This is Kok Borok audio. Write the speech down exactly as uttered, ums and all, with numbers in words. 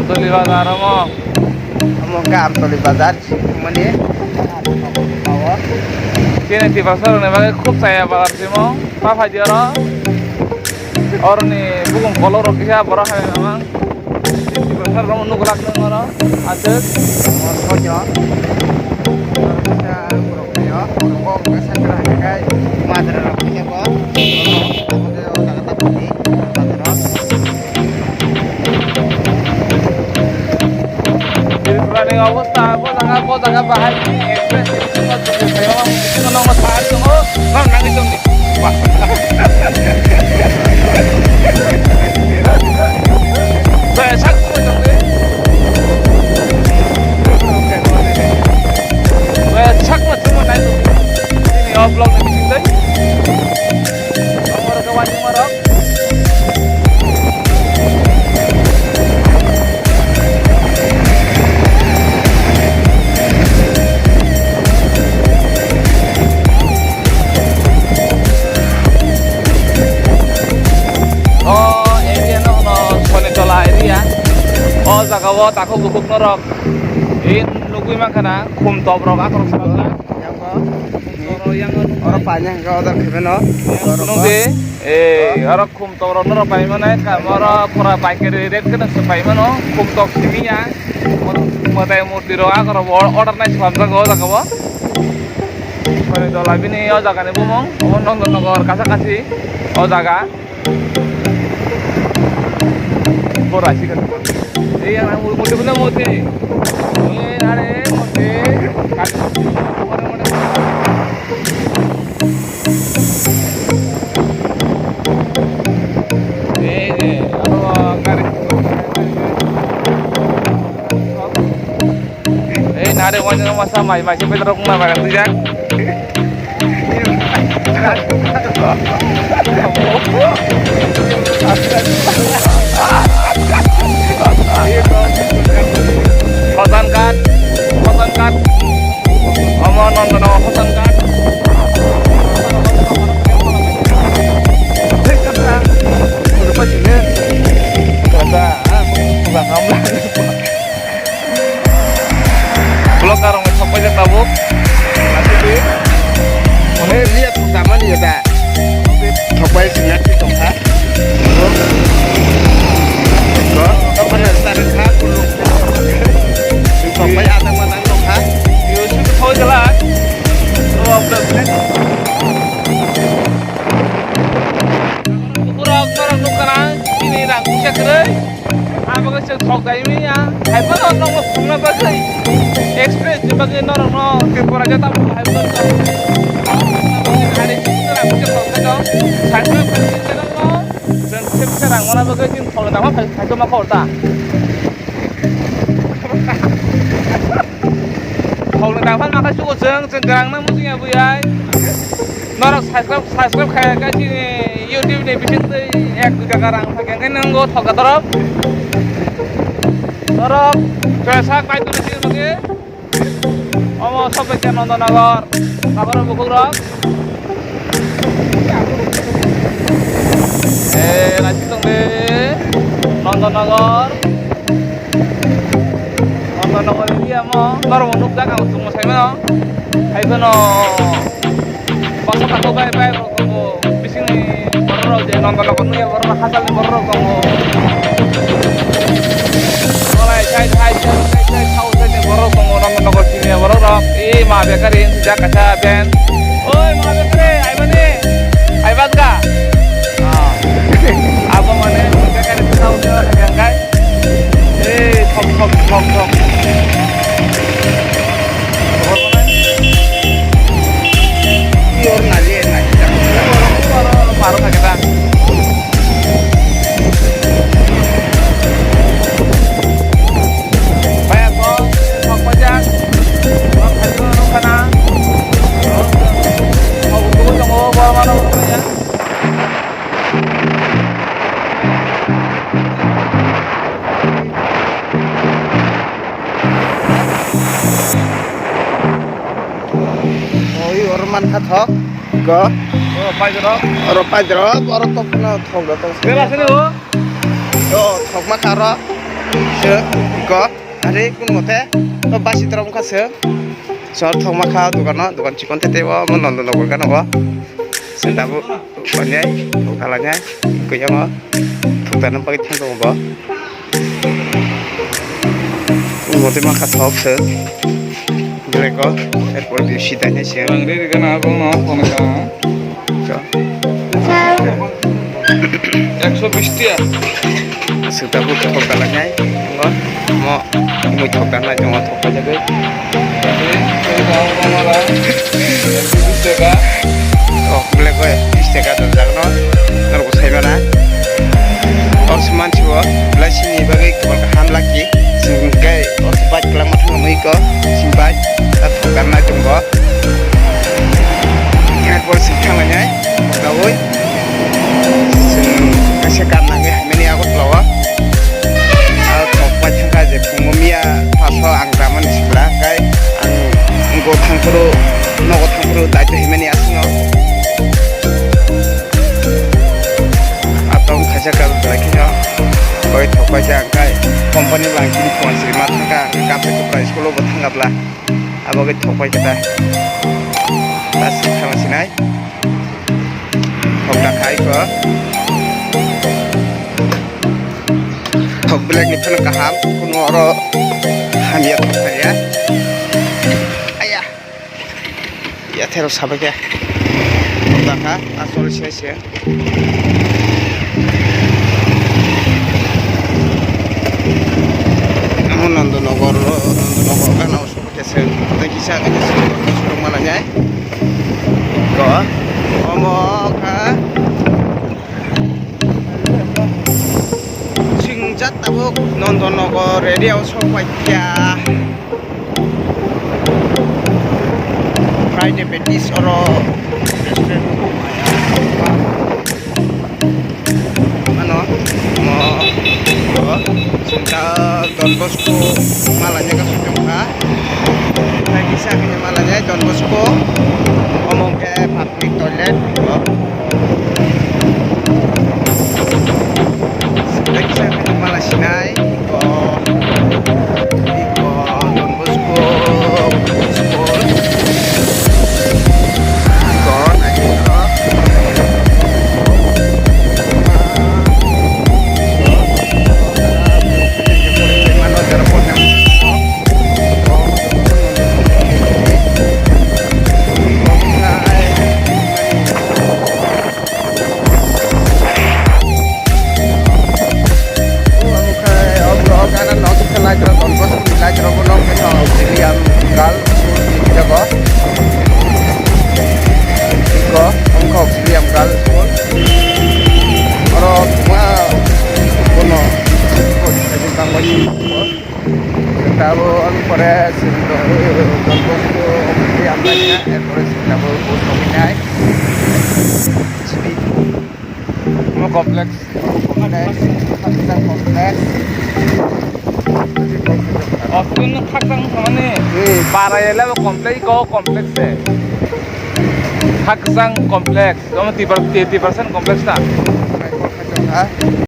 Toli bazar omo. Omo khe Amtoli bazar, mani. Chini Tiprasa rokni bagwi khub chaya bazar simo. Pa phaidi oro. Oroni bukung kolok rok kisa borok hai mamang. Tiprasa rok nuglak nang oro. Aswk. Omo sojo. Kisa borok phaio. Borok kok kisa kisa hai kai. Madra rok kisa bo. Borok kisa bo jaga ta phaidi. Madra. Tripura ni obostha, bo jaga, bo jaga bahai ni express ni bisingo chwng khaiyung, bisingo nokno sari tongo, nang nangwi tongdi. Wah. Bai, sak tongdi. Bai, sak ma tongma nai tongdi. Nini o vlog ni bising tei. Omorok khe uansukma rok. O area no hwno Sonitola area. O jaga o takhuk bukhuk norok nugwi mankha na, khum top rok akhorok swrwkjak. Oro yang oro paina hwnkhe order khaimano. Nukdi, eh, oro khum tok rok norok pai mano, oro pura paikari rate kheno se pai mano, khum tok simi ya. Mwtai murti rok akhorok bo order nai se phamjak o jaga o. Sonitola bini o jaga ni bumung, omo Nondonogor kasa kasi o jaga. Bora sih kan. Eh, yang nang murti punya murti. Eh, are murti. Eh, eh, aduh, kari. Eh, nare wani masa mai mai ke pedro kuma barang tujak. Hosan Ghat, Hosan Ghat. Omo Nondonogor Hosan Ghat. Kata, ah, bukan ngamla. Vlogger rok thok paijak tabuk. Aswk di. Onek liya thok damani ya da. Thok pai singya ki tong kha. Ko, ko, ko, ko, ko, ko, ko, thok pai adang madang tong kha. Yo, shu thok jala. Oh, abdul. Bukurok, borok nukana, ini rang kusa kwrwi. Abo khe chwng thok dai manya, hai phano nokno phunukna bagwi express ni bagwi norokno Tripura jata bo hai phano. Hari chwng chwng khe thok dai dong. Sakhe phai chwng khe nokno chwng khe khe rang mana bagwi chwng thok dai ma phai, phai ma khol ta. Thok dai phano ma khai sugo chwng, chwng rang na muchung ya buyai. Norok subscribe, subscribe khai kha chini YouTube ni bising twi ek dui taka rang phai kha, hwnkhe nwngo thok kha torok. Norok chwla sak bai tongwi chini bagwi. Omo sopai kha Nondonogor. Nogoro bukhuk rok. Eh, naisik tong de. Nondonogor. Nondonogor area mo. Norok nukjak ang chwngno sai mano. Hai phano. Bangsa tako bai, bai rok tongo, bisingni borok rok je Nondonogor nungya borok rok, hachal ni borok rok tongo. Orai, side, side, side, side, side, south side ni borok rok tongo, Nondonogor chini borok rok. Ee, ma bekari, sijak kaisa ben. Oi, ma bekari, aibani? Aibak ga? Ah. Abo mane, ma bekari, south side ni hangkai. Ee, thok, thok, thok, thok. Oi, oro mankha thok. Go. Oro paidoro. Oro paidoro, oro tokno thok da tong. Bela sini o. Yo, thok ma kharo. Sir, ko, are kun mote, to basi trom ka sir. Sor thok ma kha dukan no, dukan chikon te te o, mo nondo no gol ka no o. Sir tabu, konyai, thok ka lanyai, ko yang o, thok ta nam pagi thang bo. Kun mote ma kha thok sir. Black o, airport di sita ne sir. Bang re re kana abang no, kono ka. Ekso bish tiya. Aswk tabuk thok dalak nai tongo. Mo mui thok dalnai tongo, thok paijagwi. Ekso bish taka. Oh, black o bish taka daljakno. Norok sai mana. Oro se mansi o, belai sini bagwi kwbang kaham lucky. Chwng khe oro se bike kwlangma thangwi ko, chwng bike ta thok dalnai tongo. Airport se thanglainai. Dawi. Chwng kaisa kam nangwi haimani Agartala o. Aro thok pai thangkha je phungo miya paso ang gramani sibra, kai ang go thangphuru, nogo thangphuru daitwi haimani aswk no. Atong khaisa kam belai kheno. Koi thok pai se ang kai company langchini phone sirima thangkha, kapsa kapra school o bo thangkha bla. Abo khe thok pai khe ta. Ta sing thang sinai. Thok da khai ko. Thok belek ni phano kaham, kuno oro hamya thok ya. Aya. Ya thero sabai khe. Thok da kha, asol se se. Amo Nandanagar, Nandanagar gana. Kisa, kisa, kisa, kisa, mana nyai? Ko, omo kha. Singjak tabuk Nandanagar area o sok pai kha. Friday Baptist oro restaurant. Ano, mo, o, sinta Don Bosco mala nyaga sujung kha. Hai kisa kini mala nyai Don Bosco. Omo khe public toilet. O. Hai kisa kini mala sinai. O. Iko Don Bosco School. Iko naisingno. Omo khe o borok gana nok khe light rok tongo, light rok bo nok khe auxilium girls school hinwi jago. Iko omo khe auxilium girls school. Oro thuma bono tangmani. Tabo ang pore sini Don Bosco auxilium line ya, erpore sini tabo post office nai. Sini. Mo complex. Complex. Complex. Option khakchang samani. Hmm. Para ele complex ko complex se. Khakchang complex. Omo tiper tiper sen complex ta. Ha?